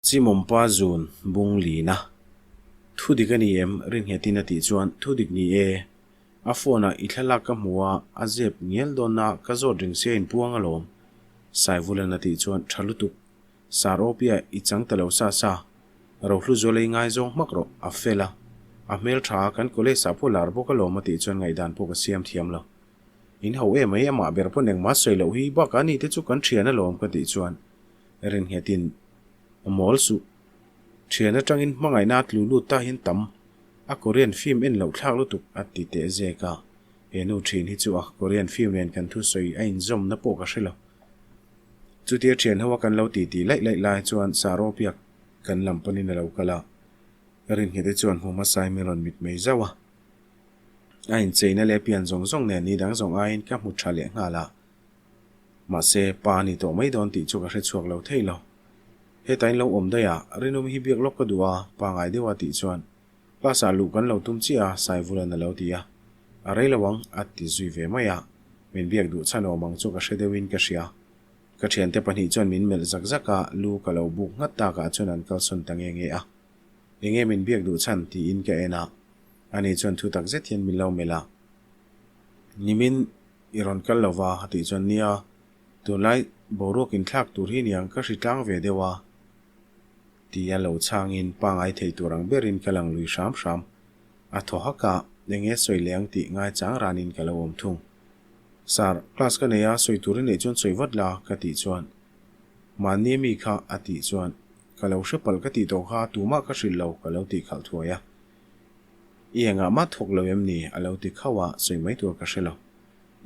Chimawmpa zun bung lina. Thu dik a ni em? Rinnghetin a tih chuan thu dik ni e. A phone ah i thlalak ka hmu a, a zep ngial dawn a, ka zawt reng sia inpuang alawm. Saivulan a tih chuan tha lutuk. Sar Opia i chang ta lo sa sa. Rohlu zual ei ngaizawng hmak rawh, a fel a. A hmel tha a, kan college ah pawh lar bawk alawm a tih chuan ngaihdan pawh ka siam thiam lo. In ho em mai, amah ber pawn engmah sawi loh hi bakah ni te chu kan thian alawm ka tih chuan Rinnghetin a mawl suh. Thian atangin hmangaihna a tlu lut ta hian tam a Korean film en loh thlak lutuk a ti teh zek a, he nu thin hi chu a Korean film nen kan thusawi a inzawmna pawh ka hre lo. Chutia thian ho a kan lo titi laih laih lai chuan Saropiak kan lam panin a lo kal a, Ringhete chuan hmu hmasa in min rawn mit mei zauh a. A incheina leh pian zawng zawng nen ni dang zawng aiin ka hmu tha leh nghal a. Mahse, pa a ni tawh mai dawn tih chu ka hre chhuak lo thei lo. Hetah in lo awm daih a, Rinawmi hi biak lawk ka duh a, pangai deuh a tih chuan class ah luh kan lo tum chiah a, Saivulan a lo ti a. A rei lo ang, a ti zui ve mai a. Min biak duh chhan awm ang chu ka hre deuhin ka hria. Ka thiante pahnih chuan min melh zak zak a, lu ka lo buk nghat takah chuan an kalsawn ta nge nge a. Enge min biak duh chhan tiin ka en a. Ani chuan thu tak zet hian min lo melh a. Nimin i rawn kal lo va a tih chuan nia, tunlai boruak inthlak tur hi niang ka hri tlang ve deuh a ti a lo chhangin pangai thei tur ang berin ka lang lui hram hram. A thaw hak a, enge sawi leh ang tih ngaichang ranin ka lo awm thung. Sir, class ka nei a, sawi tur i neih chuan sawi vat la ka tih chuan mahni mi kha a tih chuan ka lo hre palh ka tih tawh kha tumah ka hrilh lo ka lo tih khalh thuai a. I engah mah thawk lo em ni? A lo ti khauh a, sawi mai tur ka hre lo.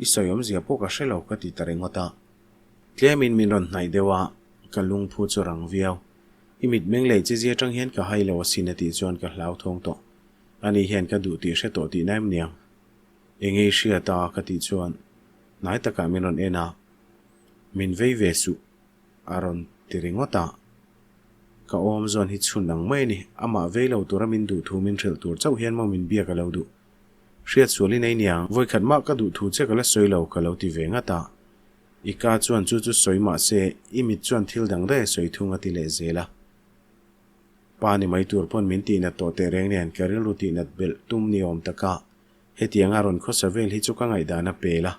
I sawi awmzia pawh ka hre lo ka ti ta ringawt a. Tlemin min rawn hnaih deuh a, ka lungphu chu rang viau. I mitmeng leh chizia atang hian ka hai lo asin a tih chuan ka hlauthawng tawh. Ani hian ka duh tih hre tawh tihna em niang? Enge i hriat a? Ka tih chuan hnai takah min rawn en a, Min vei ve suh a rawn ti ringawt a. Ka awm zawn hi chhun ang mai a ni. Amah vei lo tura min duh thu min hrilh tur chauh hian maw min biak a lo duh. Hriat sual i nei niang, vawikhat mah ka duh thu che ka la sawi lo ka lo ti ve ngat a. I ka chuan chu chu sawi mah se, i mit chuan thil dang daih a sawi thung a ti leh zel a. Pa ni mai tur pawn min tihnat tawh teh reng nen ka rilru tihnat belh tum ni awm taka hetianga rawn khawsa vel hi chu ka ngaihdan a pel a.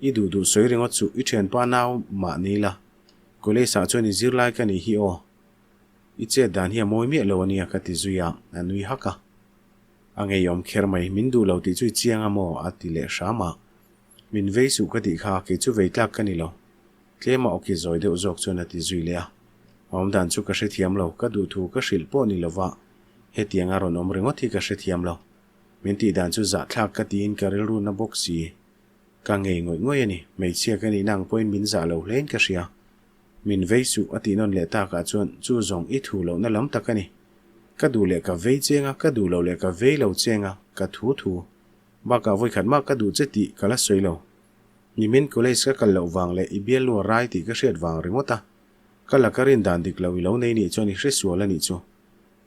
I duh duh sawi ringawt suh, i thianpa nau mah ni la. College ah chuan i zirlai ka nih hi aw. I chet dan hi a mawi miah lo ania ka ti zui a, a nui hak a. A ngeiawm kher mai, min duh lo tih chu i chiang a maw? a ti leh hram a. Min vei suh ka tih kha, kei chu vei tlak ka ni lo. Tlema awki zawi deuh zawk chuan a ti zui leh a. A awmdan chu ka hrethiam lo, ka duh thu ka hrilh pawh ni lova hetiang a rawn awm ringawt hi ka hrethiam lo. Min tih dan chu zahthlak ka tiin ka rilru na bawk si. Ka ngei ngawih ngawih a ni. Hmeichhia ka nihna ang pawhin min zah lo hlein ka hria. Min vei suh a tih nawn leh takah chuan chu zawng i thu lohna lam tak a ni. Ka duh leh ka vei cheng a, ka duh loh leh ka vei lo cheng a, ka thu thu. Bakah vawikhat mah ka duh che tih ka la sawi lo. Nimin college ka kal loh vang leh i bialnu a rai tih ka hriat vang ringawt a. Ka la ka rin dan dik lo i lo nei nih chuan i hre sual a nih chu.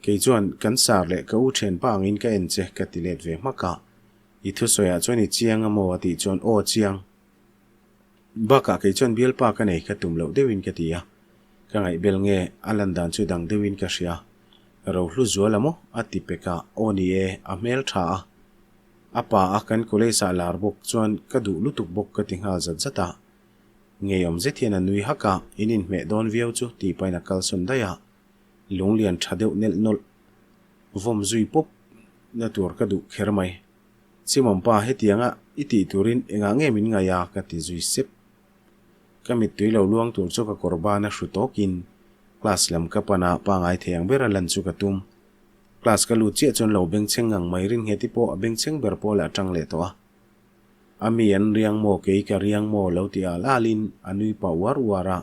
Kei chuan kan sar leh ka u thianpa angin ka en che ka ti let ve hmak a. I thusawiah chuan i chiang a maw? a tih chuan aw chiang. Bakah kei chuan bialpa ka nei ka tum loh deuhin ka ti a. Ka ngaihbel nge a lan dan chu dang deuhin ka hria. Rohlu zual a maw? a ti pek a, aw ni e, a hmel tha a. A pa a kan college ah lar bawk chuan ka duh lutuk bawk ka ti nghal zat zat a. Ngeiawm zet hian a nui hak a, in inhmeh dawn viau chu tih pahin a kalsawn daih a. Lunglian tha deuh nelh nawlh vawm zui pawp na tur ka duh kher mai. Chimawmpa hetianga i tih turin engah nge min ngaih a ka ti zui sep. Ka mittui lo luang tur chu ka kawr ban a hru tawkin class lam ka pan a, pangai thei ang bera lan chu ka tum. Class ka lut chiah chuan lo bengchheng ngang mai Ringheti pawh a bengchheng ber pawl ah tang leh tawh a. A mi an riang maw kei ka riang maw lo ti al alin a nui pah uar uar a.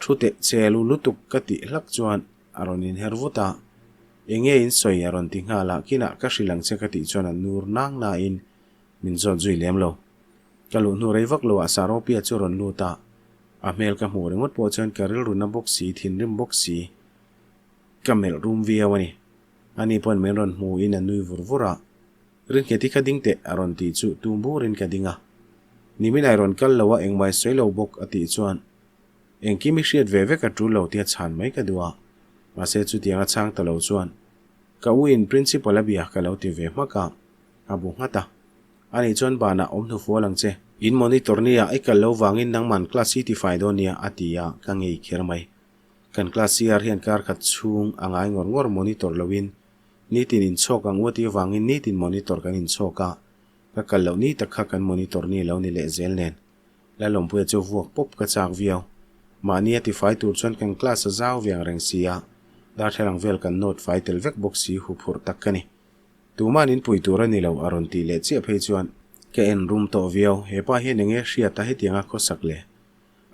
Thu teh che lu lutuk ka tih hlak chuan a rawn inher vut a, Enge in sawi a rawn ti nghal a, kinah ka hrilh ang che ka tih chuan a nur nang nain min zawt zui lem lo. Ka luh hnu rei vak lo ah Saropia chu a rawn lut a, a hmel ka hmuh ringawt pawh chuan ka rilru na bawk si, thinrim bawk si ka melh rum viau a ni. Ani pawn min rawn hmu in a nui vur vur a, Ringheti ka ding teh a rawn tih chu tum burin ka ding a, Nimin ai rawn kal lo a engmai sawi lo bawk a tih chuan Engkim i hriat ve vek a tul lo tia chhan mai ka duh a. Mahse chutiang a chhang ta lo chuan ka u in principal a bia ka lo ti ve hmak a, a bu nghat a. Ani chuan banah awm hnu fual ang che. In monitor nia i kal lo vangin nangman class hi tifai dawn nia a ti a, ka ngei kher mai. Kan class CR hian kar khat chhung a ngai ngawr ngawr monitor loin nitin inchhawk ang u a tih avangin nitin monitor kan inchhawk a, ka kal loh ni tak kha kan monitor ni lo ni leh zel nen. Lalawmpuia chu vuak pawp ka chak viau. Mahni a tifai tur chuan kan class a zau viang reng si a, darthlalang vel kan note fai tel vek bawk si huphurh tak ka ni. Tuma'n in pui tur a ni lo a rawn tih leh chiah phei chuan ka en rum tawh viau. He pa hian enge hriat a hetianga khawsak le?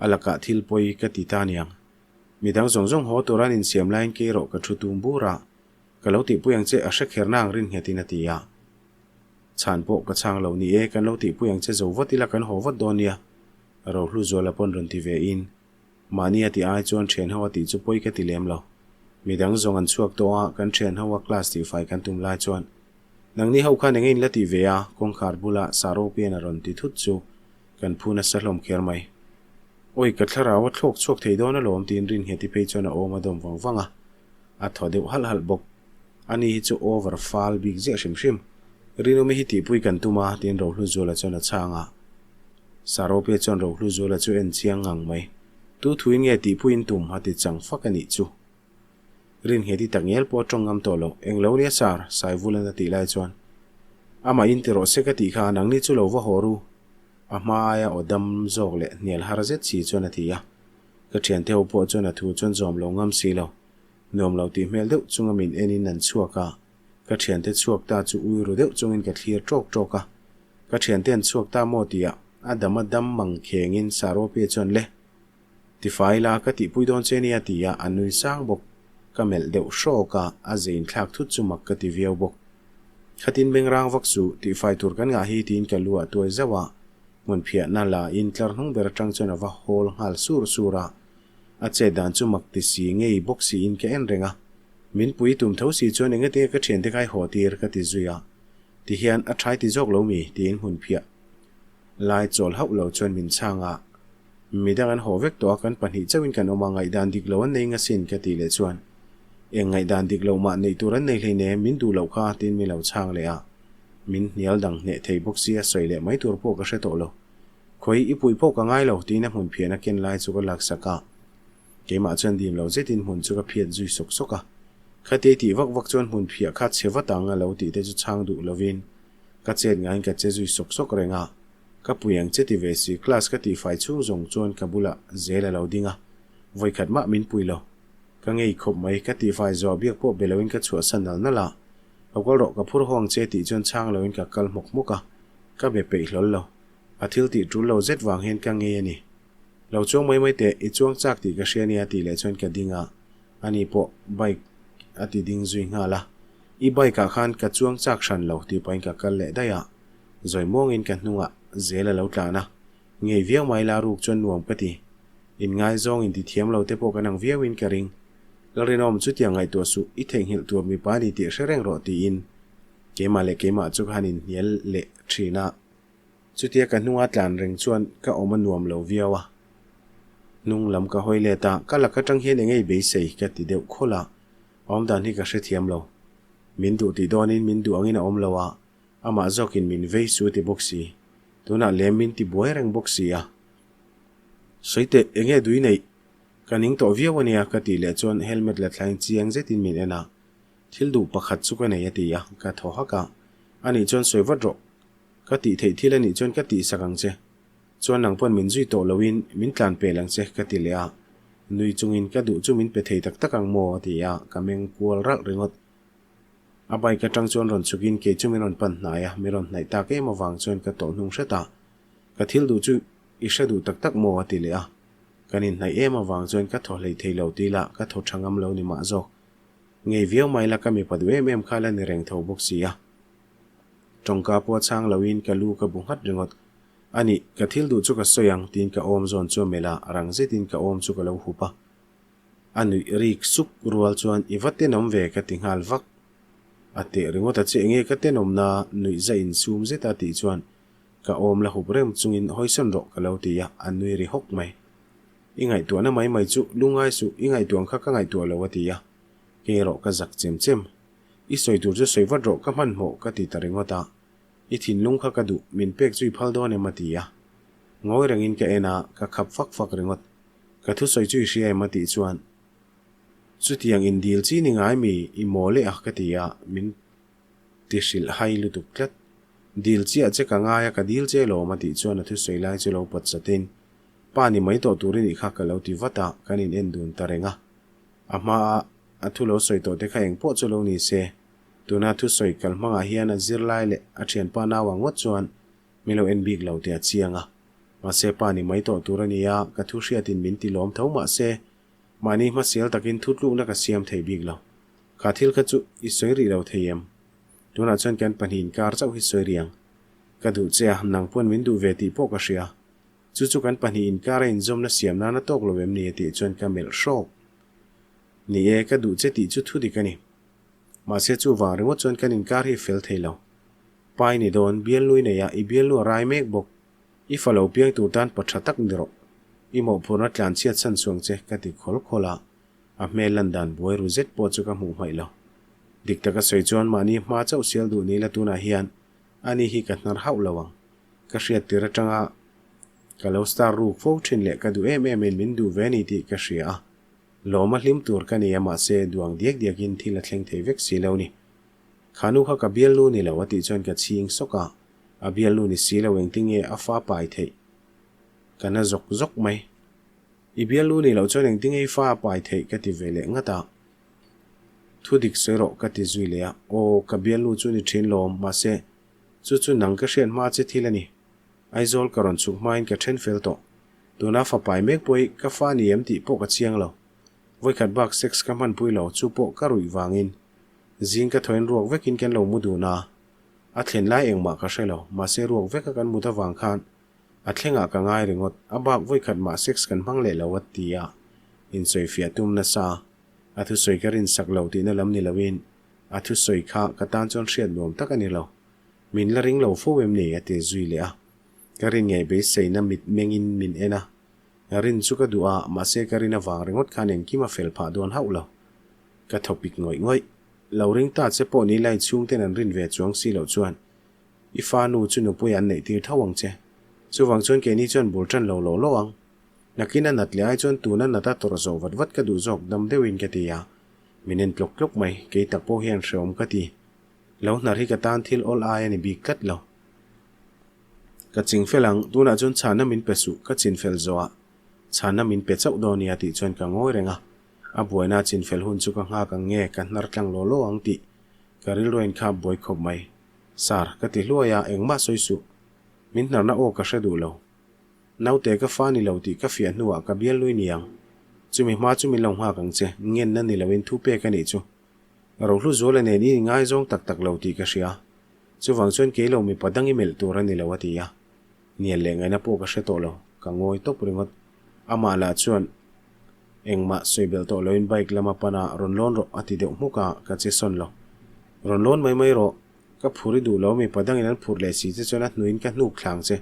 A lakah thil pawi ka ti ta niang. Midang zawng zawng haw tur an insiam laiin kei erawh ka thu tum bur a, ka lo tihpui ang che a hre kher nang rin nghetin a ti a. Chhan pawh ka chhang lo ni e, kan lo tihpui ang che zo vat ila kan haw vat dawn nia. Rohlu Zuala pawn rawn ti ve in, mahni a tih ai chuan thian ho a tih chu pawi ka ti lem lo. Midang zawng an chhuak tawh a, kan thian ho a class tihfai kan tum lai chuan nangni ho khan enge in la tih ve a, kawngkhar bula Saropian a rawn ti thut chu kan phu nasa hlawm kher mai. Awi ka thlarau a thlawk chhuak thei dawn alawm tiin Ringheti phei chuan a awm a dawm vang vang a, a thaw deuh halh halh bawk. Ani hi chu over fal bik ziah hrim hrim. Rinawmi hi tihpui kan tum a, tiin Rohluzuala chuan a chhang a. Saropia chuan Rohluzuala chu en chiang ngang mai. Tu thuin nge tihpui in tum? a ti chang fak a nih chu. Ringheti tak ngel pawh a tawng ngam tawh lo. Eng lo nia sar, Saivulan a tih lai chuan. Amah in ti rawh se ka tih kha, nangni chu lo va haw ru. A hma aia aw dam zawk leh hnial har zet si chuan a ti a. Ka thiante ho pawh chuan a thu chuan zawm lo ngam si lo. Nuam lo tih hmel deuh chunga min en in an chhuak a, ka thiante chhuak ta chu ui ru deuh chungin ka thlir tawk tawk a. Ka thiante an chhuak ta maw tih ah a dam a dam mang kheng in Saropi chuan le tifai la ka tihpui dawn che nia ti a a nui sang bawk. Ka melh deuh hrawk a, a zei inthlak thut chu mak ka ti viau bawk. Khatin mengrang vak chu tihfai tur kan ngah hi tiin ka lu ah tuai zauh a, hmun phiahna la in tlar hnung ber atang chuan a va hawl nghal sur sur a. A chet dan chu mak ti si ngei bawk siin ka en reng a, min pui tum tho si chuan enge tinge ka thiante kha i haw tir ka ti zui a, tihian a thai ti zawk lo mi tiin hmun phiah lai chawl hauh lo chuan min chhang a, midang an haw vek tawh a kan pahnih chauhin kan awm a ngaihdan dik lo an nei ngasin ka tih leh chuan eng ngaihdan dik lo mah neih tur an nei hleinem min duh loh kha tiin min lo chhang leh a, min hnial dang hneh thei bawk sia sawi leh mai tur pawh ka hre tawh lo. Khawi i pui pawh ka ngai lo tiin a hmun phian a ken lai chu ka laksak a, keimah chuan dim lo zetin hmun chu ka phiat zui sawk sawk a. Khatia i tih vak vak chuan hmun phiah kha chhe vat ang a lo tih te chu chhang duh lovin ka chet ngaiin ka che zui sawk sawk reng a. Ka pui ang che ti ve si class ka tihfai chhung zawng chuan ka bulah zel a lo ding a, vawikhat mah min pui lo. Ka ngei khawp mai, ka tihfai zawh biak pawh be loin ka chhuahsan nal nal a, Lo kal rawh ka phur haw ang che tih chuan chhang loin ka kal hmawk hmawk a, ka be peih hlawl lo. A thil tih tul lo zet vang hian ka ngei a ni. Lo chuang mai mai teh, i chuang chak tih ka hria nia tih leh chuan ka ding a, ani pawh bike a ti ding zui nghal a. I bike ah khan ka chuang chak hran lo tih pahin ka kal leh daih a, zawi muangin ka hnungah zel a lo tlan a, ngei viau mai la ruk chuan nuam ka ti. Inngaizawng inti thiam lo te pawh kan ang viauin ka ring. Lalrinawm chutiang ngaihtuah suh, i theihnghilh tur mipa ni tih hre reng rawh tiin keimah leh keimah chu ka han inhnial leh thin a. Chutia ka hnunga tlan reng chuan ka awm a nuam lo viau a. Hnung lam ka hawi let a, ka lak atang hian enge i beisei ka ti deuh khawlh a, awm dan hi ka hrethiam lo. Min duh tih dawnin min duh angin a awm lo a, amah zawkin min vei su ti bawk si. Tunah lem min ti buai reng bawk si a. Sawi teh, enge dui neih? Ka ning tawh viau a nia ka tih leh chuan helmet la thlain chiang zetin min en a. Thil duh pakhat chu ka nei a ti a, ka thaw hak a. Anih chuan sawi vat rawh. Ka tih theih thil a nih chuan ka tihsak ang che. Chuan nang pawn min zui tawh loin min tlan pel ang che ka ti leh a. Nui chungin ka duh chu min pe thei tak tak ang maw a ti a, ka meng kual ralh ringawt. A bike atang chuan rawn chhukin kei chu min rawn pan hnai a, min rawn hnaih tak em avang chuan ka tawh hnung hret a. Ka thil duh chu i hre duh tak tak maw a ti leh a. Kan inhnaih em avang chuan ka thaw hlei thei lo ti la ka thaw tha ngam lo ni mah zawk. Ngei viau mai la ka mipa duh em em kha la ni reng tho bawk si a. Tawngka pawh a chhang loin ka lu ka bu nghat ringawt. A nih, ka thil duh chu ka sawi ang tiin ka awm zawn chu a melh a, rang zetin ka awm chu ka lo hup a. A nuih rik suk rual chuan i va tenawm ve ka ti nghal vak. A teh ringawt a che enge ka tenawmna nuih za insum zeta tih chuan ka awm la hup reng chungin hawisawn rawh ka lo ti a, a nui ri hawk mai. I ngaihtuahna mai mai chu lungai suh, i ngaihtuah ang kha ka ngaihtuah lo a ti a. Kei erawh ka zak chem chem. I sawi tur chu sawi vat rawh ka hmanhmawh ka ti ta ringawt a. I thinlung kha ka duh, min pek chu i phal dawn em a ti a. Ngawi rengin ka en a, ka khap fak fak ringawt. Ka thusawi chu i hria em a tih chuan, Chutiang indil chi ni ngai mi i maw leh a ka ti a, min ti hrilh hai lutuk tlat. Dil chiah che ka ngai a, ka dil che lawm a tih chuan a thusawi lai chu lo pawt chatin, Pa ni mai tawh tur i nih kha ka lo ti vat a, kan in en dun ta reng a. A hmaa a thu lo sawi tawh te kha eng pawh chu lo ni se, tuna thusawi kal hmangah hian a zirlai leh a thianpa naua ngawt chuan min lo en bik lo tih a chiang a. Mahse pa ni mai tawh tur a ni a, ka thu hriatin min ti lawm tho mahse, mahni hmasial takin thu tlukna ka siam thei bik lo. Kha thil kha chu i sawi rih lo thei em? Tunah chuan kan pahnih inkar chauh hi sawi rih ang. Ka duh che a, nang pawn min duh ve tih pawh ka hria. Chu chu kan pahnih inkara inzawmna siam nana tawk lo em ni a tih chuan ka melh hrawk. Ni e, ka duh che tih chu thu dik a ni. Mahse chuvang ringawt chuan kan inkar hi fel thei lo. Pai ni dawn, bialnu i nei a, i bialnu a rai mek bawk. I fa lo piang tur tan pa tha tak ni rawh. I mawhphurhna tlan chhiat chhan chuang che ka ti khawl khawl a, a hmel lan dan buai ru zet pawh chu ka hmuh hmaih lo. Dik taka sawi chuan mahni hma chauh sial duh ni la tunah hian ani hi ka hnar hauh lo ang. Ka hriat tir atanga ka lo star ruk fo thin leh ka duh em em in min duh ve ni tih ka hria a, lawm a hlim tur ka ni a mahse duang diak diak in thil a thleng thei vek si lo ni. Kha nu kha ka bialnu ni lo a tih chuan ka chhing sawk a, a bialnu ni si lo engtinge a fa pai theih ka na zawk zawk mai. I bialnu ni loh chuan engtinge i fa a pai theih ka ti ve leh ngat a. Thu dik sawi rawh ka ti zui leh a, aw ka bialnu chu ni thin lawm mahse Chu chu nang ka hriat hma che thil a ni. Aizawl ka rawn chhuk hmain ka then fel tawh. Tuna fa pai mek pawh hi ka fa ni em tih pawh ka chiang lo. Vawikhat bak sex ka hmanpui lo, chu pawh ka ruih vangin. Zing ka thawiin ruak vekin kan lo mu dun a. A thlen lai engmah ka hre lo, mahse ruak veka kan mut avang khan a thlengah ka ngai ringawt, a bak vawikhat mah sex kan hmang leh lo a ti a, insawifiah tum nasa. A thusawi ka rinsak lo tihna lam ni loin A thusawi kha ka tan chuan hriat nuam tak a ni lo. Min la ring lo fo em ni? a ti zui leh a. Ka rin ngei beiseina mit mengin min en a. Rin chu ka duh a, mahse ka rin avang ringawt khan engkim a fel phah dawn hauh lo. Ka thaw pik ngawih ngawih. Lo ring ta che pawh ni lai chhungten an rin ve chuang si loh chuan i fa nu chu nupui an neih tir tho ang che. Chuvang chuan keini chuan bul tan lo lo lo ang. Nakin a nat leh ai chuan tuna nat a tawrh zawh vat vat ka duh zawk dam deuhin ka ti a. Min en tlawk tlawk mai, kei tak pawh hian hreawm ka ti. Lo hnar hi ka tan thil awl ai a ni bik tlat lo. Ka ching fel ang, tunah chuan chhanna min pe suh, ka chin fel zawh ah chhanna min pe chauh dawn nia tih chuan ka ngawi reng a. A buaina chin fel hun chu ka nghak ang nge, ka hnar tlang law law ang tih ka rilru a inkhap buai khawp mai. Sir, ka ti hluai a, engmah sawi suh. Min hnarna aw ka hre duh lo. Naute ka fa ni lo tih ka fiah hnuah ka bial nui niang. Chumi hma chu min lo nghak ang che, ngenna ni loin thu pek a nih chu. Rohlu Zuala nen i ingaizawng tak tak lo tih ka hria. Chuvang chuan kei lo mipa dang i melh tur a ni lo a ti a. Nial leh ngaihna pawh ka hre tawh lo, ka ngawi tawp ringawt. Amah lah chuan engmah sawi belh tawh loin bike lama pan a rawn lawn rawh a ti deuh hmuk a, ka che sawn lo. Rawn lawn mai mai rawh. Ka phur i duh lo mipa dangin an phur leh si che chuan a hnuin ka hnuk thlang che.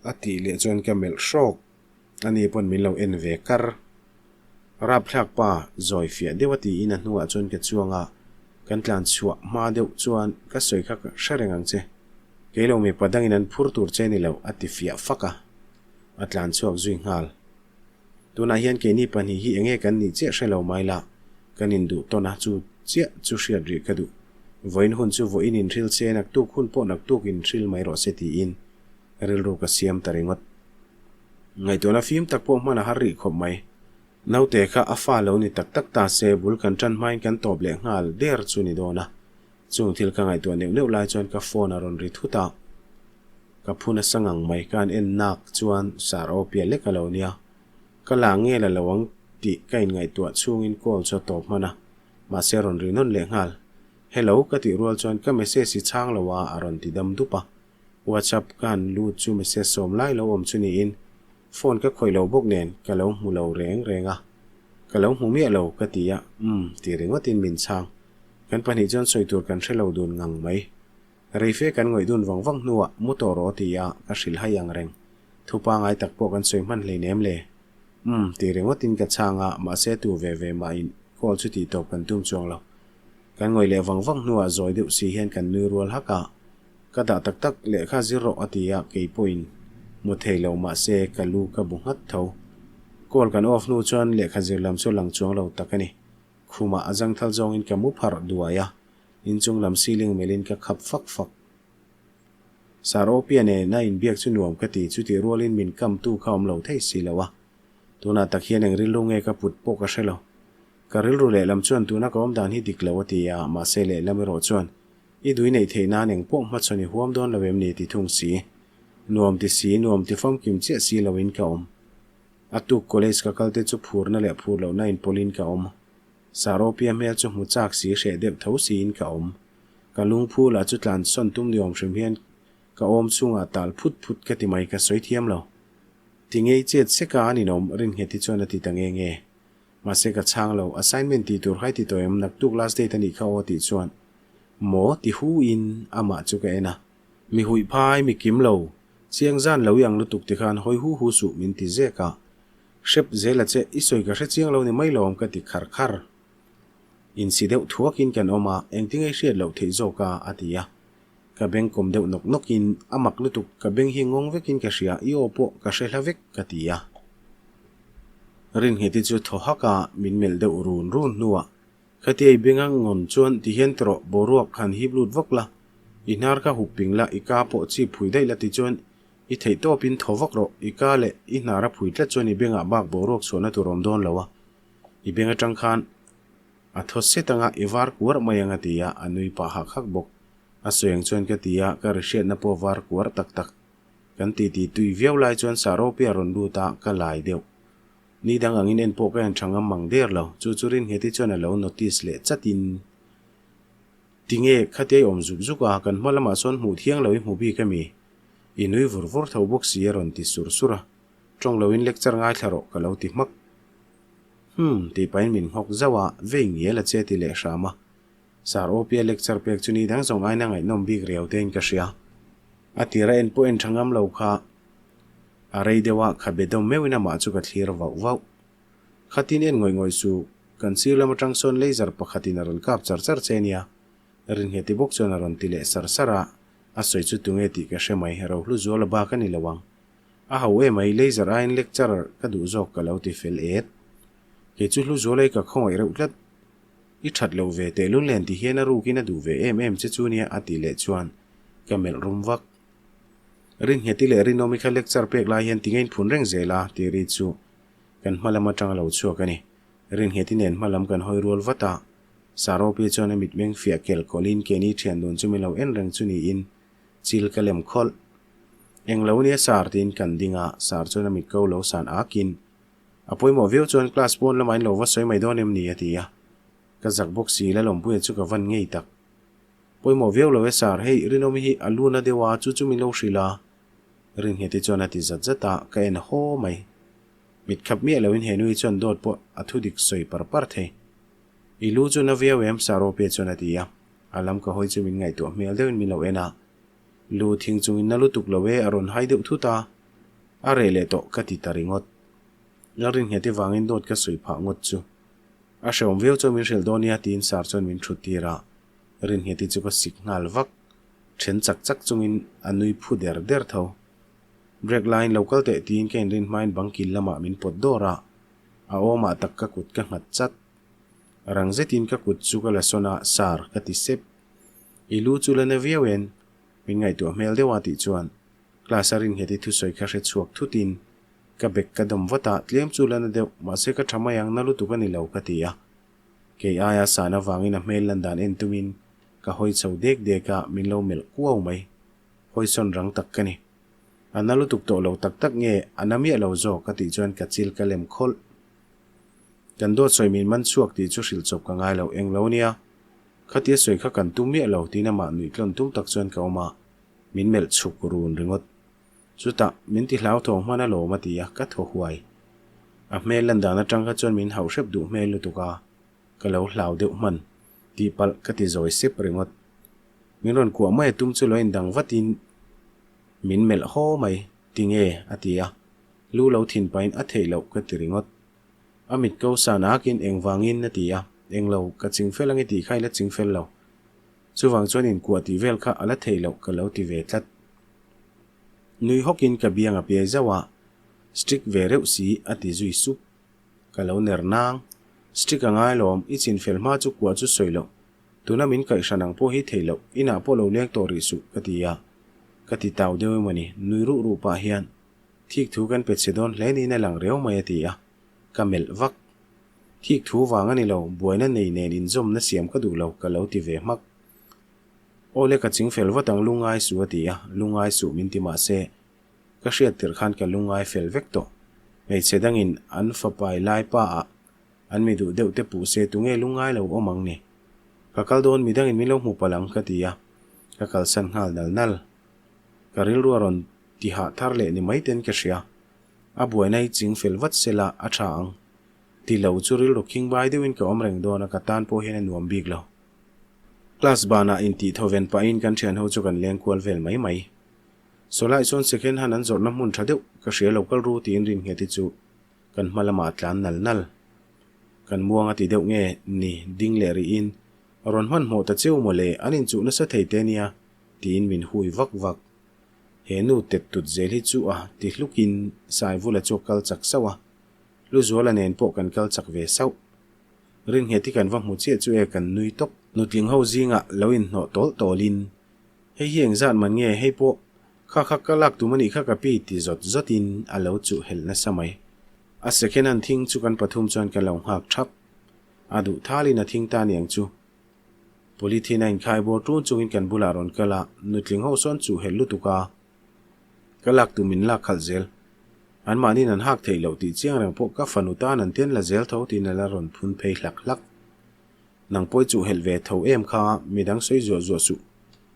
A tih leh chuan ka melh hrawk. Ani pawn min lo en ve kar. Rapthlak pa zawi fiah deuh a tiin a hnuah chuan ka chuang a, kan tlan chhuah hma deuh chuan ka sawi kha ka hre reng ang che. Kei lo mipa dangin an phur tur che ni lo a ti fiah fak a. A tlan chhuak zui nghal. Tunah hian keini pahnih hi enge kan nih chiah hre lo mai la, kan induh tawn a, chu chiah chu hriat rih ka duh. Vawiin hun chu vawiin inhril che, naktuk hun pawh naktuk inhril mai rawh se tiin rilru ka siam ta ringawt. Ngaihtuahna fim tak pawh hman a har rih khawp mai. Naute kha a fa lo ni tak tak ta se, bul kan tan hmain kan tawp leh nghal der chu ni dawn a. Chung thil ka ngaihtuah neuh neuh lai chuan ka phone a rawn ri thut a. Ka phu nasa ngang mai ka an en nak chuan sar aw piah lek a lo nia. Ka la nge la lo ang tih ka inngaihtuah chhungin call chu a tawp hman a, mahse a rawn ri nawn leh nghal. Hello ka tih rual chuan ka message hi chhang lo a a rawn ti dam dup a. WhatsApp ka han lut chu message sawm lai lo awm chu niin phone ka khawih lo bawk nen ka lo hmu lo reng reng a. Ka lo hmu miah lo ka ti a, umm ti ringawtin min chhang. Kan pahnih chuan sawi tur kan hre lo dun ngang mai. Reife kan ngawih dun vang vang hnuah mu tawh rawh ti a ka hrilh hai ang reng. Thu pangai tak pawh kan sawi hman hleinem le. Umm ti ringawtin ka chhang a, mahse tu ve ve mahin call. call chu tih tawp kan tum chuang lo. Kan ngawih leh vang vang hnuah zawi deuh si hian kan nui rual hak a, Ka dah tak tak lehkha zir rawh a ti a, kei pawhin hmu thei lo mahse ka lu ka bu nghat tho. Call kan off hnu chuan lehkha zir lam chu lang chuang lo tak a ni. Khumah a zangthal zawngin ka mu pharh duai a, inchung lam ceiling melhin ka khap fak fak. Sir Opia nen a inbiak chu nuam ka ti, chutih rualin min kamtu kha awm lo thei si lo a. Tunah tak hian eng rilru nge ka put pawh ka hre lo. Ka rilru lehlam chuan tuna ka awm dan hi dik lo a ti a, mahse lehlam erawh chuan i dui neih theih nan eng pawh hmachhawn i huam dawn lo em ni ti thung si. Nuam ti si, nuam ti famkim chiah si loin ka awm. A tuk college ka kal te chu phurna leh phur lohna inpawlin ka awm. Saropia hmel chu hmu chak si hreh deuh tho siin ka awm. Ka lungphu lah chu tlan sawn tum ni awm hrim hian ka awm chhungah tal phut phut ka ti mai ka sawi thiam lo. Ti ngei chet sek a an inawm Rinnghet-i chuan a ti ta nge nge. Mahse ka chhang lo, assignment tih tur khai ti tawh em naktuk last date a nih kha aw tih chuan maw ti hu in amah chu ka en a. Mi huih phai, mi kim lo, chiang zan lo i ang lutuk ti khan hawi hu hu suh min ti zek a. Hrep zel a che, i sawi ka hre chiang lo ni mai lo awm ka ti khar khar. Insi deuh thuakin kan awm a, engtinge i hriat loh theih zawk a? a ti a. Ka beng kawm deuh nawk nawkin, a mak lutuk, ka beng hi ngawng vekin ka hria, i aw pawh ka hre hla vek ka ti a. Rinnghet-i chu thaw hak a, min melh deuh run run hnuah, Khatia i benga ngawn chuan ti hian tawh boruak han hip lut vak la, i hnar kha hup ping la, i ka pawh chip phui daih la ti chuan I theih tawpin thaw vak rawh, i ka leh i hnar a phui tlat chuan i bengah bak boruak chhuahna tur awm dawn lo a, i beng atang khan a thaw set anga i var kuar mai ang a ti a, a nui pah hak hak bawk. A sawi ang chuan ka ti a, ka ri hriatna pawh var kuar tak tak. Kan titi tui viau lai chuan Saropi a rawn lut a, ka lai deuh. Ni dang angin en pawh ka en tha ngam mang der lo, chu chu Rinnghet-i chuan a lo notice leh chatin. Tinge, khatia i awm zuk zuk a, kan hma lamah sawn hmuh thiang lo i hmu bik a mi? I nui vur vur tho bawk si a rawn ti sur sur a, tawng loin lecture ngaithla rawh ka lo ti hmak. Humm, tih pahin min nghawk zauh a, vei ngial a che ti leh hram a. Sir Opia lecture pek chu ni dang zawng aina ngaihnawm bik riau tein ka hria. A tira en pawh en tha ngam lo kha a rei deuh a, khabe dawm meuhin amah chu ka thlir vauh vauh. Khatin en ngawih ngawih suh, kan sir lam atang sawn laser pakhatin a rawn kap char char che nia, Rinnghet ti bawk chuan a rawn ti leh sar sar a, a sawi chu tunge tih ka hre mai, Rohlu zuala bak a ni lo ang. A ho em ai, laser aiin lecture ka duh zawk ka lo ti fel et. Kei chu hlu zuala i ka khawngaih reuh tlat. I that lo ve teh lunglen ti hian a rukin a duh ve em em che chu nia a tih leh chuan ka melh rum vak. Rinnghet-i leh Rinawmi kha lecture pek lai hian tinge in phun reng zel a tih ri chu kan hma lam atang a lo chhuak a ni. Rinnghet-i nen hma lam kan hawi rual vat a, Saropi chuan a mitmeng fiah kel kawlhin keini thian dun chu min lo en reng chu niin chil ka lem khawlh. Eng lo nia Sar tiin kan ding a, Sar chuan a mit ko lo san akin a pawimawh viau chuan class pawn lamah in lo va sawi mai dawn em ni a ti a. Ka zak bawk si Lalawmpuia chu ka van ngei tak. Pawimawh viau lo e Sar, hei Rinawmi hi a lu na deuh a chu chu min lo hrilh a. Ringheti chuan a ti zat zat a, ka en haw mai. Mit khap miah loin he nui chuan dawt pawh a thudik sawi par par thei. I lu chu na viau em? Saropia chuan a ti a. A lam ka hawi chu min ngaihtuah hmel deuhin min lo en a. Lu thing chungin na lutuk lo e, a rawn hai deuh thut a. A reh leh tawh ka ti ta ringawt. Lalrinnghet i vangin dawt ka sawi phah ngawt chu. A hrehawm viau chuan min hrilh dawn nia tiin Sar chuan min thut tir a. Rinnghet-i chu ka sik nghal vak. Then chak chak chungin a nui phu der der tho. Break laiin lo kal teh tiin ka inrin hmain bang kil lamah min pawt dawr a. A awmah tak ka kut ka nghat chat. Rang zetin ka kut chu ka la sawn a, Sir, ka ti sep. I lu chu la na viau en, min ngaihtuah hmel deuh a tih chuan class a rinnghet i thusawi kha hre chhuak thutin ka bag ka dawm vat a, tlem chu la na deuh, mahse ka tha mai ang, na lutuk a ni lo ka ti a. Kei aia san avangin a hmel lan dan en tumin ka hawi chho dek dek a, min lo melh kuau mai. Hawisawn rang tak ka ni. A na lutuk tawh lo tak tak nge a na miah lo zawk ka tih chuan ka chil ka lem khawlh. Kan dawt sawi min man chhuak tih chu hrilh chawp ka ngai lo eng lo nia. Khatia sawi kha kan tum miah lo tiin amah nuih tlawn tum tak chuan ka awm a, min melh chhuk run ringawt. Chutah min ti hlauthawng hman alawm a ti a, ka thaw huai. A hmel lan dan atang kha chuan min hauh hrep duh hmel lutuk a, ka lo hlau deuh hman tih palh ka ti zawi sep ringawt. Min rawn kuah mai a tum chu lo indang vatin Min melh haw mai, tinge? a ti a, lu lo thin pahin a theih loh ka ti ringawt. A mit ko san akin engvangin a ti a. Englo, ka chingfel ange tih kha i la chingfel lo. Chuvang chuan inkuah tih vel kha a la theih loh ka lo ti ve tlat. Nui hawkin ka biang a piai zauh a, Strict ve reuh si a ti zui sup. Ka lo ner nang. Strict a ngai lawm, i chinfel hma chu kuah chu sawi loh. Tuna min kaihhran ang pawh hi theih loh, inah pawh lo leng tawh rih suh ka ti a. Ka ti tau deuh emawni, nui ruh ruh pah hian thik thu kan pe chhe dawn hle niin a lang riau mai a ti a, ka melh vak. Thik thu vang a ni lo, buaina nei nen inzawmna siam ka duh lo ka lo ti ve hmak. Aw le ka chingfel vat ang lungngai suh a ti a, lungngai suh min ti mah se, ka hriat tirh khan ka lungngai fel vek tawh. Hmeichhe dangin an fapai lai pa ah an mi duh deuh te puh se tunge lungngai lo awm ang ni. Ka kal dawn midangin min lo hmu palh ang ka ti a, ka kalsan nghal nal nal. Ka rilru a rawn ti hah thar leh ni mai ten ka hria. A buaina hi ching fel vat se la a tha ang. Ti lo chu rilru khing bai deuhin ka awm reng dawn a ka tan pawh hian a nuam bik lo. Class banah intih thawven pahin kan thian ho chu kan leng kual vel mai mai. Sawlai chuan second hand an zawrhna hmun tha deuh ka hria lo kal ru tiin rin nghet hi chu kan hma lamah a tlan nal nal. Kan muang a ti deuh nge ni ding leh rihin rawn hmanhmawh ta cheu maw le an inchuh nasa thei te nia tiin min hui vak vak. He nu tet tut zel hi chu a ti hlukin Saivula chu a kal chak sauh a, Luzuala nen pawh kan kal chak ve sauh. Rinnghet hi kan va hmu chiah chu e kan nui tawp. Nutling ho zingah lo inhnawh tawl tawlin, Hei hi engzat man nge hei pawh kha kha ka lak tum anih kha ka pi ti zawt zawtin a lo chuh helh nasa mai. A second hand thing chu kan pathum chuan kan lo nghak thap. A duh thalin a thing ta niang chu. Polythene a inkhai bawr tun chungin kan bulah rawn kal a, nutling ho sawn chuh helh lutuk a, ka lak tum in lak khalh zel. Anmahniin an hak theih loh tih chiang reng pawh ka fanu tan an tian la zel tho tiin a la rawn phun phei hlak hlak. Nang pawh i chuh helh ve tho em kha midang sawi zuah zuah suh.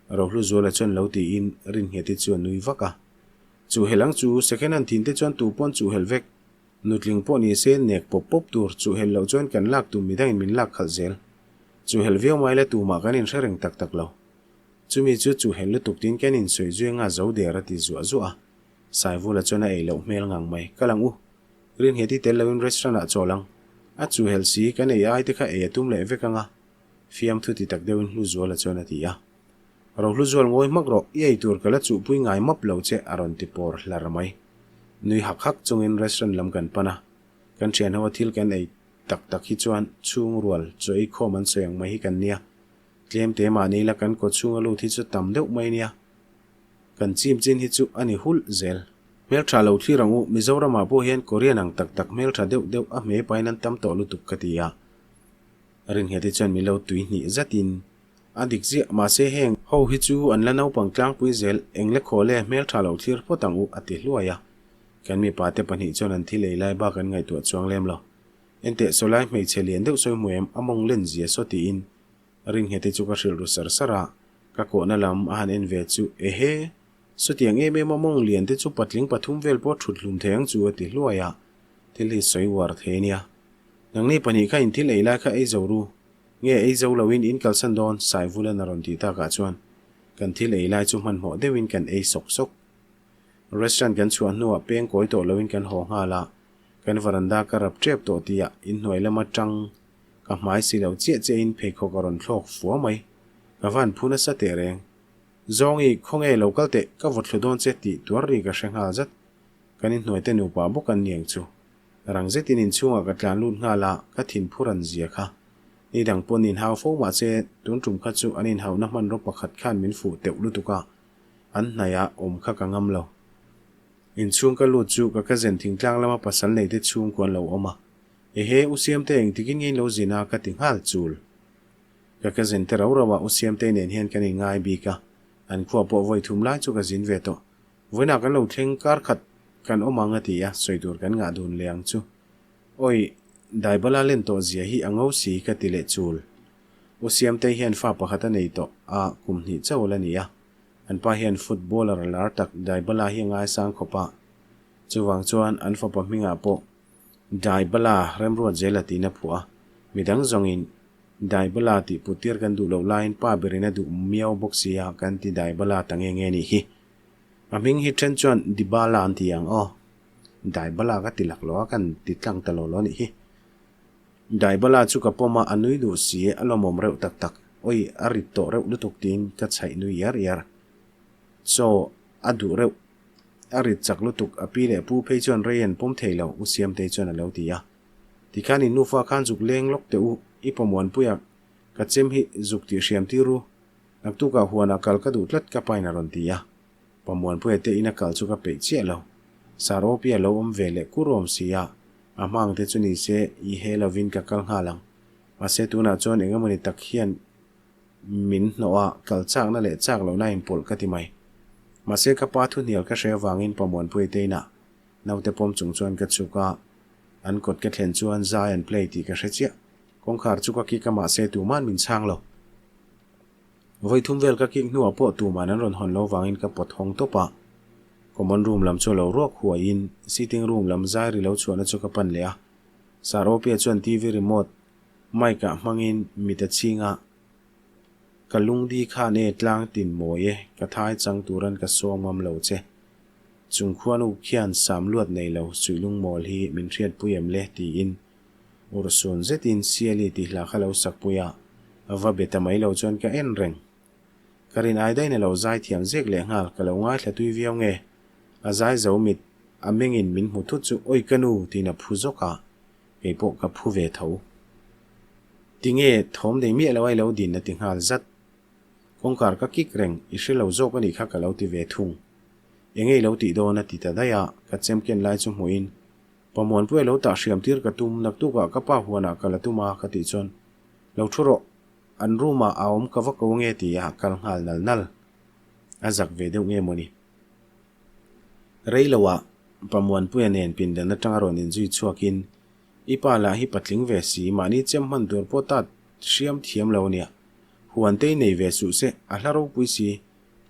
Rohlu Zuala chuan lo tiin Rinnghet-i chu a nui vak a. Chuh helh ang chu second hand thin te chuan tu pawn chuh helh vek. Nutling pawh ni se nek pawp pawp tur chuh helh loh chuan kan lak tum midangin min lak khalh zel. Chuh helh viau mai la tumah kan inhre reng tak tak lo. Chumi chu chuh helh lutuk tiin kan insawi zui anga zo der a ti zuah zuah a. Saivula chuan a ei loh hmel ngang mai. Kal ang u. Rinnghet i tel loin restaurant ah chawl ang. A chuh helh si kan ei ai te kha ei a tum leh vek anga. Fiamthu ti tak deuhin Hluzuala chuan a ti a. Rohluzual ngawi hmak rawh, i ei tur ka la chuhpui ngai map lo che a rawn ti pawr hlar mai. Nui hak hak chungin restaurant lam kan pan a, kan thian ho a thil kan ei tak tak hi chuan chhung rual chaw ei khawm an sawi ang mai hi kan nia. Tlem te mahni la kan kaw chhunga lut hi chu tam deuh mai nia. Kan chim chin hi chu a ni hulh zel. Hmeltha lo thlir ang u, Mizoramah pawh hian Korean ang tak tak hmeltha deuh deuh a hmei pain an tam tawh lutuk ka ti a. Rinnghet hi chuan min lo tui hnih zatin A dik ziah, mahse heng ho hi chu an la naupang tlangpui zel, eng le khaw le hmeltha lo thlir phawt ang u a ti hluai a. Kan mipa te pahnih chuan an thil ei lai bak an ngaihtuah chuang lem lo. Enteh sawlai hmeichhe lian deuh sawi hmu em a mawng len zia saw tiin Rinnghet hi chu ka hrilh ru sar sar a, ka kawhna lam a han en ve chu ehe, sawtiang em em a mawng lian te chu patling pathum vel pawh thut hlum thei ang chu a ti hluai a, thil hi sawi uar thei a nia. Nangni pahnih kha in thil ei lai kha ei zo ru, Nge ei zo loin in kalsan dawn Saivulan a rawn tih takah chuan kan thil ei lai chu hmanhmawh deuhin kan ei sawk sawk. Restaurant kan chhuah hnuah peng kawi tawh loin kan haw nghal a, kan varanda ka rap tep tawh tihah inhnuai lama tang ka hmai si lo chiah chiahin pheikhawk a rawn thlawk fua mai. Ka van phu nasa teh reng. Zawngi, khawnge lo kal teh, ka vawt thlu dawn che tih tuar ri ka hre nghal zat. Kan inhnuaite nupa bawk an niang chu. Rang zetin inchhungah ka tlan lut nghal a, ka thin phur an zia kha. Ni dang pawn inhau fo mah se, tun tum kha chu an inhauhna hmanraw pakhat khan min fuh teuh lutuk a, an hnaihah awm kha ka ngam lo. Inchhung ka lut chu ka cousin thingtlang lama pasal nei te chhungkua an lo awm a, Ehe, U Siamte engtikin nge in lo zin a? ka ti nghal chul. Ka cousin te rau rauah U Siamte nen hian kan inngai bik a, an khua pawh vawi thum lai chu ka zin ve tawh. Vawiinah kan lo thleng kar khat kan awm ang a ti a, sawi tur kan ngah dun leh ang chu. Awi, Daibala len tawh zia hi a ngo si ka ti leh chul. U Siamtei hian fa pakhat a nei tawh a, kum hnih chauh la ni a. An pa hian footballer lar tak Daibala hi a ngaisang khawp a. Chuvang chuan an fapa hmingah pawh Daibala remruat zel a tiin a phuah a. Midang zawngin Daibala tih put tir kan duh loh laiin pa berin a duh miau bawk si a kan ti Daibala ta nge nge nih hi. A hming hi then chuan Dybala an ti ang aw. Dybala ka ti lak lo a, kan ti tlang ta lo lo a nih hi. Daibala chu ka pawm a, a nui duh si, a lawmawm reuh tak tak. Oi, a rit tawh reuh lutuk tiin ka chhaih nui iar iar. Chaw a duh reuh. A rit chak lutuk, a pi leh pu phei chuan rei an pawm thei lo, U Siamtei chuan a lo ti a. Tikhan in nufa khan zuk leng lawk teh u, i pawmuanpuia ka chem hi zuk tih hriam tir u. Naktukah huanah kal ka duh tlat ka pain a rawn ti a. Pamuanpuia te ina kal chu ka peih chiah lo. Sir Opi a lo awm ve leh kur awm si a, a hmang te chu ni se i he lovin ka kal nghal ang. Mahse tunah chuan eng emawni tak hian min hnawh a, kal chakna leh chak lohna a inpawlh ka ti mai. Mahse ka pa thuhnial ka hre avangin Pamuanpuia te inah naute pawm chung chuan ka chhuk a, an kawt ka thlen chuan zai an play tih ka hre chiah. Kawngkhar chu ka kik a mahse tuman min chhang lo. Vawi thum vel ka kik hnuah pawh tuman an rawn hawn lo vangin ka pawt hawng tawp a. Common room lam chu a lo ruak huaiin sitting room lam zai ri lo chhuahna chu ka pan leh a. Sir Opia chuan TV remote mic ah hmangin mit a chhing a, Ka lungdi khan e tlang tin mawi e, ka thai chang turan ka sawm ngam lo che. Chung khuanu khian sam luat nei lo suihlung mawl hi min hriatpui em le tiin Urhsun zetin Siali tih hla kha lo sakpui a, va be ta mai lo chuan ka en reng. Ka rin ai dain a lo zai thiam zek leh nghal, ka lo ngaithla tui viau nge. A zai zo mit a mengin min hmu thut chu Oi ka nu tiin a phu zawk a, kei pawh ka phu ve tho. Tinge thawm nei miah lo a i lo din a ti nghal zat. Kawngkhar ka kik reng, i hre lo zawk a nih kha ka lo ti ve thung. Enge i lo tih dawn a ti ta daih a, ka chem ken lai chu hmuhin Pamuanpuia lo tah hriam tir ka tum, naktukah ka pa huanah ka la tum a ka tih chuan, Lo thu rawh, an room ah a awm ka va ko nge ti a kal nghal nal nal. A zak ve deuh nge mawni. Rei loah Pamuanpuia nen pindan atanga rawn inzui chhuakin, I pa lah hi patling ve si, mahni chem hman tur pawh tat hriam thiam lo ania. Huan te i nei ve suh se, a hla ropui si,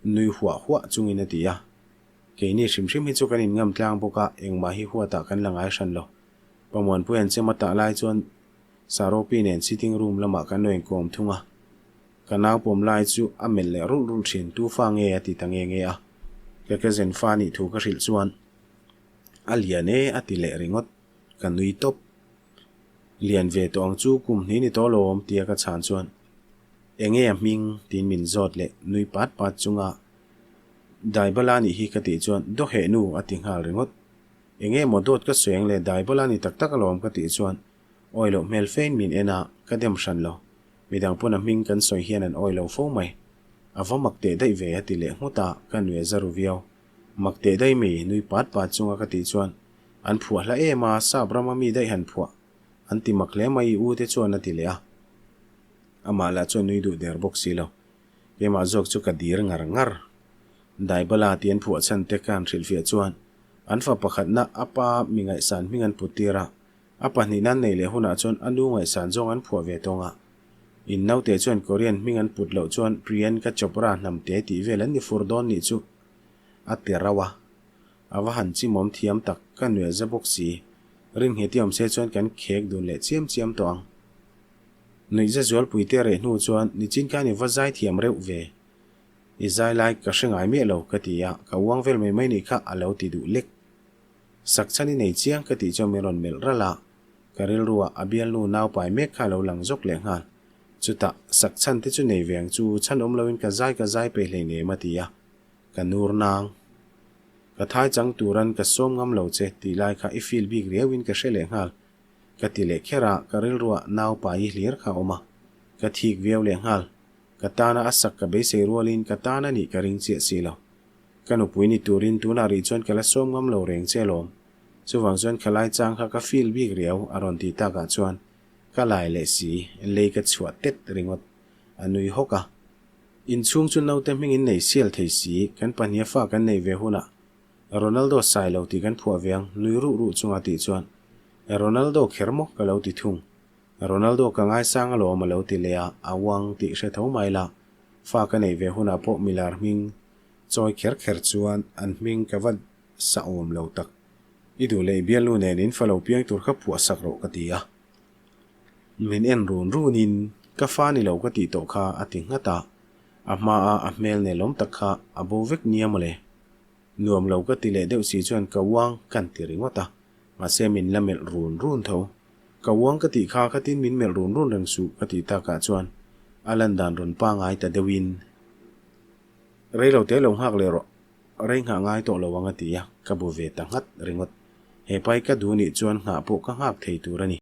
nui huah huah chungin a ti a. Keini hrim hrim hi chu kan inngam tlang bawk a, engmah hi huatah kan la ngai hran lo. Pamuanpui an chem a tah lai chuan Saropi nen sitting room lamah kan lo inkawm thung a. Ka nau pawm lai chu a melh leh rulh rulh thin, tu fa nge a ti ta nge nge a. Ka cousin fa nih thu ka hrilh chuan a lian e a ti leh ringawt, ka nui tawp. Lian ve tawh ang chu kum hnih ni tawh lawm tia ka chhan chuan enge a hming tiin min zawt leh nui pat pat chunga Daibala nih hi ka tih chuan dawheh nu a ti nghal ringawt. Enge maw dawt ka sawi ang le Daibala ni tak tak alawm ka tih chuan awi loh hmel fein min en a, ka dem hran lo. Midang pawn a hming kan sawi hian an awi lo fo mai. A va mak teh daih ve a ti leh nghut a, ka nuih a za ru viau. Mak teh daih mi nui pat pat chunga ka tih chuan an phuah hla em a, sap rama mi daih han phuah an ti mak hle mai i u te chuan a ti leh a. Amah lah chuan nui duh der bawk si lo. Keimah zawk chu ka dir ngar ngar. Daibala tih an phuah chhan te ka han hrilhfiah chuan an fa pakhatna a pa mi ngaihsan hming an put tir a, a pahnihna an neih leh hunah chuan a nu ngaihsan zawng an phuah ve tawng a. In naute chuan Korean hming an put loh chuan Priyanka Chopra hnamte tih vel an ni fur dawn nih chu a ti rauh a. A va han chimawm thiam tak, ka nuih a za bawk si. Rinnghet i awm se chuan kan khek dun leh chiam chiam tawh ang. Nuihza zualpui te reh hnu chuan nichin khan i va zai thiam reuh ve. I zai lai ka hre ngai miah lo ka ti a, ka uang vel mai mai nih kha a lo ti duh lek. Sak chhan i nei chiang ka tih chuan min rawn melh ralh a, ka rilruah a bialnu naupai mek kha a lo lang zawk leh nghal. Chutah, sak chhan te chu nei ve ang chu, chhan awm loin ka zai ka zai peih hleinem a ti a, ka nur nang. Ka thai chang turan ka sawm ngam lo che tih lai kha i feel bik riauin ka hre leh nghal. Ka ti leh kher a, ka rilruah naupa i hlir kha a awm a, ka thik viau leh nghal. Ka tana a sak ka beisei rualin ka tan a nih ka ring chiah si lo. Ka nupui ni turin tunah rih chuan ka la sawm ngam lo reng che alawm. Chuvang chuan khalai chang kha ka feel bik riau a rawn ti takah chuan ka lai leh si, lei ka chhuah tet ringawt. A nui hawk a. Inchhung chu naute hmingin nei sial thei si, kan pahniha fa kan neih ve hunah Ronaldo sai lo tih kan phuah ve ang, nui ruh ruh chunga tih chuan, Ronaldo kher maw? ka lo ti thung. Ronaldo ka ngaisang alawm a lo ti leh a, a uang tih hre tho mai la, fa ka neih ve hunah pawh milar hming chawi kher kher chuan an hming ka va sa awm lo tak. I duh leh i bialnu nen in fa lo piang tur kha phuah sak rawh ka ti a. Min en run runin, Ka fa ni lo ka tih tawh kha a ti nghat a, a hmaa a hmel nelawm tak kha a bo vek nia mawle. Nuam lo ka ti leh deuh si chuan ka uang kan ti ringawt a, mahse min la melh run run tho. Ka uang ka tih kha khatin min melh run run reng suh ka tih takah chuan a lan dan rawn pangai ta deuhin, Rei lo te lo nghak leh rawh, rei nghah ngai tawh lo ang a ti a, ka bu ve ta nghat ringawt. He pai ka duh nih chuan nghah pawh ka nghak thei tur a ni.